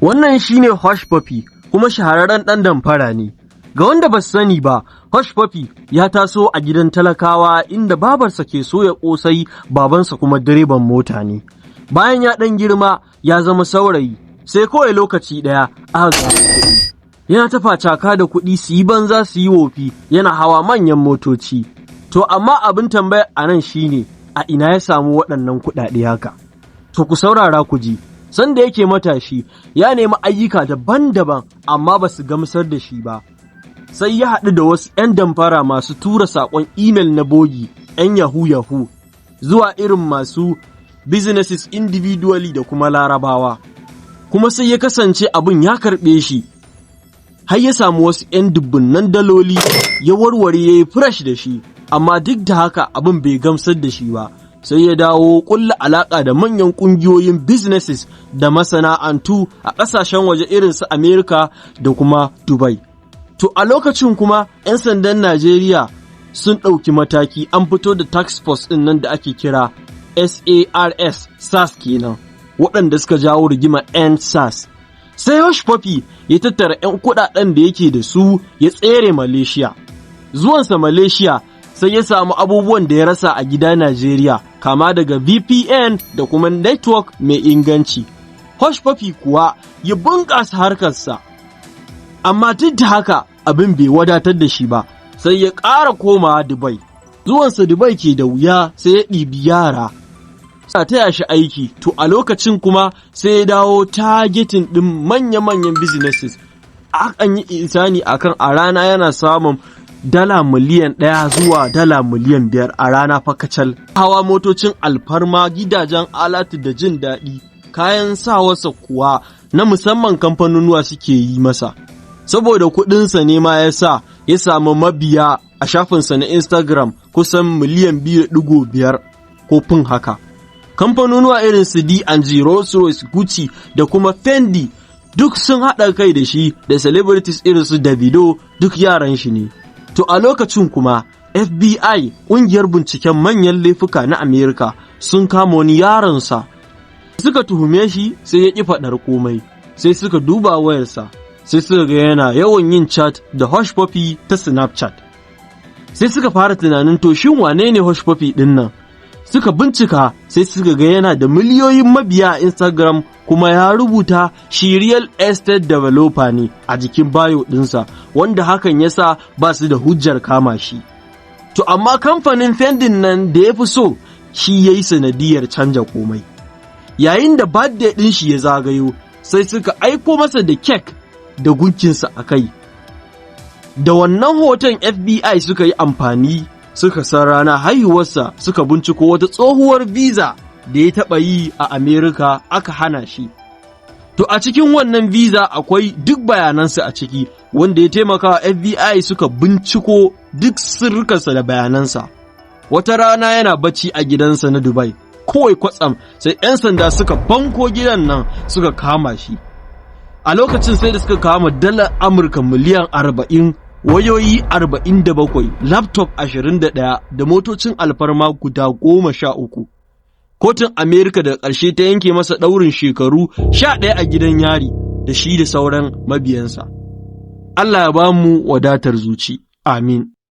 Wannan shine Hushpuppi, kuma shahararren ɗan damfara ne. Ga wanda ba su sani ba, Hushpuppi ya taso a gidan talakawa inda babarsa ke soya ƙosai, babansa kuma direban mota ne. Bayan ya ɗan girma ya zama saurayi, sai kawai lokaci ɗaya aka ga kuɗi. Yana ta facaka da kuɗi, su yi banza su yi wofi, yana hawa manyan motoci. To amma abin tambaya a nan shine, a ina ya samu waɗannan kuɗaɗe haka? To ku saurara ku ji. Sanda yake matashi ya nemi ayyuka daban-daban, amma ba su gamsar da shi ba. Sai ya haɗu da wasu 'yan damfara masu tura saƙon imel na bogi, 'yan yahoo yahoo, zuwa irin masu businesses individually da kuma Larabawa. Kuma sai ya kasance abin ya karɓe shi, har ya samu wasu 'yan dubunnan daloli, ya warware, ya yi fresh da shi. Amma duk da haka abin bai gamsar da shi ba. Sai ya dawo ƙulla alaƙa da manyan ƙungiyoyin businesses da masana'antu a ƙasashen waje irin su Amerika da kuma Dubai. To a lokacin kuma 'yan sandan Najeriya sun ɗauki mataki, an fito da task force ɗin nan da ake kira SARS, SARS kenan, waɗanda suka jawo rigima EndSARS. Sai Hushpuppi ya tattara 'yan kuɗaɗen da yake da su, ya tsere Malaysia. Zuwansa Malaysia sai ya samu abubuwan da ya rasa a gida Najeriya, kama daga VPN da kuma network mai inganci. Hushpuppi kuwa ya bunƙasa harkarsa. Amma duk da haka abin bai wadatar da shi ba, sai ya ƙara komawa Dubai. Zuwansa Dubai ke da wuya, sai ya ɗibi yara sa taya shi aiki. To a lokacin kuma sai ya dawo targeting ɗin manya-manyan businesses. Akan yi isani akan a rana yana samun dala miliyan 1 zuwa dala miliyan 5 a rana fa kacal. Hawa motocin alfarma, gidajen alatu da jin daɗi, kayan sawarsa kuwa na musamman kamfanonuwa suke yi masa. Saboda kuɗinsa ne ma ya sa ya samu mabiya a shafinsa na Instagram kusan miliyan 2.5 ko fin haka. Kamfanonuwa irin su D&G, Rolls-Royce, Gucci da kuma Fendi duk sun haɗa kai da shi, da celebrities irin su Davido, duk yaran shi ne. To a lokacin kuma FBI, ƙungiyar binciken manyan laifuka na Amerika, sun kama wani yaronsa. Suka tuhume shi, sai ya ƙi faɗar komai, sai suka duba wayarsa, sai suka ga yana yawan yin chat da Hushpuppi ta Snapchat. Sai suka fara tunanin, to shin wane ne Hushpuppi ɗin nan? Suka bincika, sai suka ga yana da miliyoyin mabiya a Instagram, kuma ya rubuta shi real estate developer ne a jikin bio ɗinsa, wanda hakan ya sa ba su da hujjar kama shi. To amma kamfanin Fendin nan da ya fi so shi ya yi sanadiyar canja komai. Yayin da birthday ɗin shi ya zagayo, sai suka aiko masa da kek da gunkinsa a kai. Da wannan hoton FBI suka yi amfani suka san rana haihuwarsa, suka binciko wata tsohuwar visa da ya taɓa yi a Amerika aka hana shi. To a cikin wannan visa akwai duk bayanansa a ciki, wanda ya taimaka wa FBI suka binciko duk sirrikansa da bayanansa. Wata rana yana bacci a gidansa na Dubai, kawai kwatsam sai 'yan sanda suka banko gidan nan suka kama shi. A lokacin sai da suka kama dalar Amurka miliyan 40, wayoyi 47, laptop 21 da motocin alfarma guda 13. Kotun Amerika da ƙarshe ta yanke masa ɗaurin shekaru 11 a gidan yari, da shi da sauran mabiyansa. Allah ya ba mu wadatar zuci. Amin.